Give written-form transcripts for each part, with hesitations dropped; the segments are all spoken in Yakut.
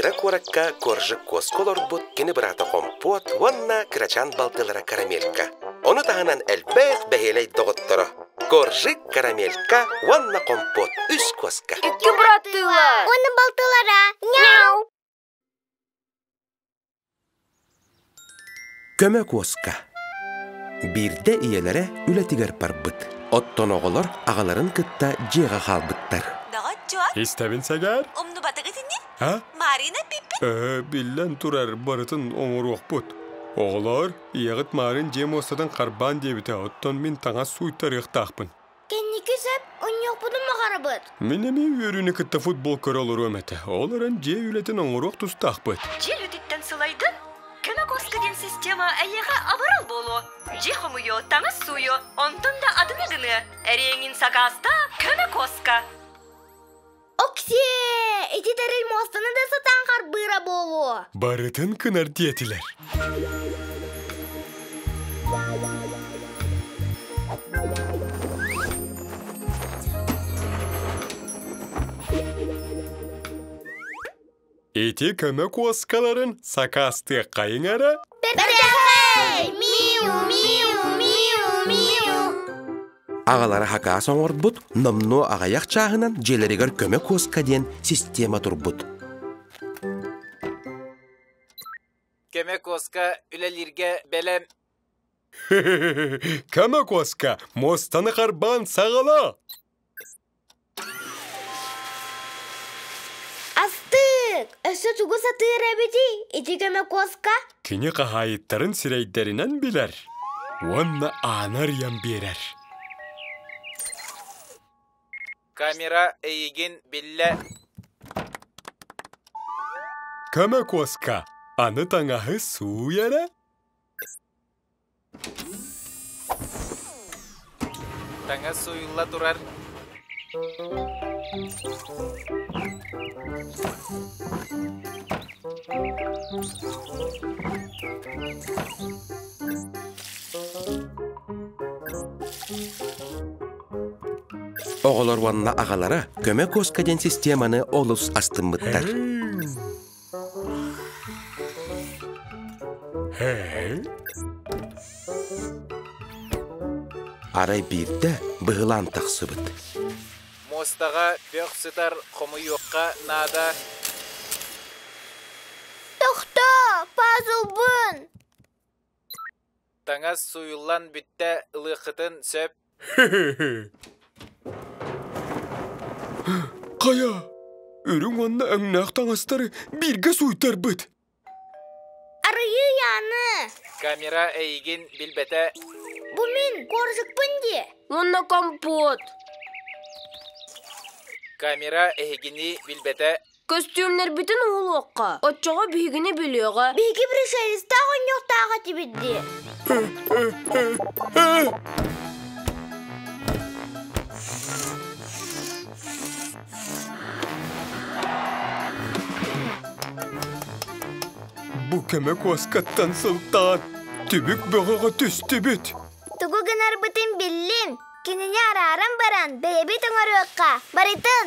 Кыра куоракка Коржик куоска олорбут кини быраата Хомпуот уонна кырачаан балтылара Карамелька. Ону таһынан элбэх бэһиэлэй доҕотторо Коржик, Карамелька уонна Хомпуот үс куоска. Икки быраттыылар. Уонна балтылара. Няу! Көмө куоска. Биирдэ ийэлэрэ үлэтигэр барбыт. Оттон оҕолор аҕаларын кытта дьиэҕэ хаалбыттар. Доҕоччуок, Истэбин сэгээр. умнубатыгыт ини? А? Марина пиппит. Биллэн турар, барытын оҥоруохпут. Оҕолоор, ийэҕит Марын дьиэ муостатын харбаан диэбитэ, оттон мин таҥас сууйтарыахтаахпын. Кэнники сөп унньуохпутун баҕарабыт. Мин эмиэ үөрүүнү кытта футбол көрө олоруом этэ. Ол эрэн дьиэ үлэтин оҥоруох тустаахпыт. Дьиэ үлэтиттэн сылайдын? Көмө куоска диэн система эйиэхэ абырал буолуо. Дьиэ хомуйуо, таҥас сууйуо, онтон да атыны гыныа. Эриэҥин сакаастаа көмө куоска. Оксиэ, ити тэрил муостаны да сатаан харбыыра буолуо. Барытын кынар диэтилэр. Ити көмө куоскаларын сакаастыаххайыҥ эрэ. Бэртээхэй! Миу, миу, миу, миу! Аҕалара хакаас оҥорбут, номнуо аҕыйах чааһынан дьиэлэригэр көмө куоска диэн система турбут. Көмө куоска үлэлииргэ бэлэм. Көмө куоска, муостаны харбаан саҕала! Астык! Өссө тугу сатыыр эбитий ити көмө куоска? Кини хаһаайыттарын сирэйдэринэн билэр уонна ааны арыйан биэрэр. Камера эйигин биллэ. Көмө куоска, аны таҥаһы сууй эрэ. Таҥас сууйулла турар. Оҕолор уонна аҕалара көмө куоска диэн системаны олус астыммыттар. Арай биирдэ быһылаан тахсыбыт. Муостаҕа бөх сытар хомуйуохха наада. Тохтоо, пазлбын! Таҥас сууйуллан бүттэ ылыаххытын сөп. Хайа, үрүҥ уонна өҥнөөх таҥастары бииргэ сууйтарбыт. Арыйыы Яны! Камера эйигин билбэтэ. Бу мин коржикпын дии. Уонна компот. Камера эһигини билбэтэ. Көстүүмнэрбитин уһулуохха, оччоҕо биһигини билиэҕэ. Биһиги пришелецтаах онньуохтаах этибит дии. Бу көмө куоскаттан сылтаан түбүк бөҕөҕө түстүбүт. Тугу гынарбытын биллим. Кинини арааран баран бэйэбит оҥоруохха. Барытын!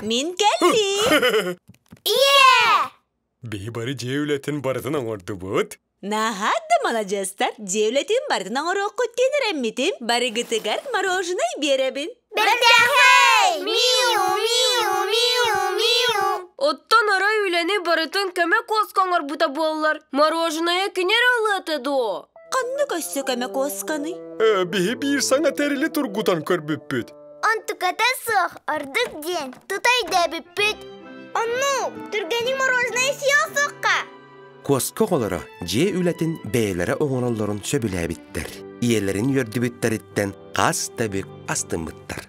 Мин кэллим. Ийээ! Биһи бары дьиэ үлэтин барытын оҥордубут. Наһаа да маладьыастар, дьиэ үлэтин барытын оҥоруоххут диэн эрэммитим. Барыгытыгар мороженай биэрэбин. Бэртээхэй! Миу, миу, миу, миу! Оттон арай үлэни барытын көмө куоска оҥорбута буоллар, мороженое кини эрэ ылыата дуо? Ханнык өссө көмө куосканый? Биһи биир саҥа тэрили тургутан көрбүппүт. Онтуката суох, ордук диэн, тута өйдөөбүппүт. Оннук, түргэни мороженое сиэ охсуохха. Куоска оҕолоро дьиэ үлэтин бэйэлэрэ оҥороллорун сөбүлээбиттэр. Ийэлэрин үөрдүбүттэриттэн хас да бүк астыммыттар.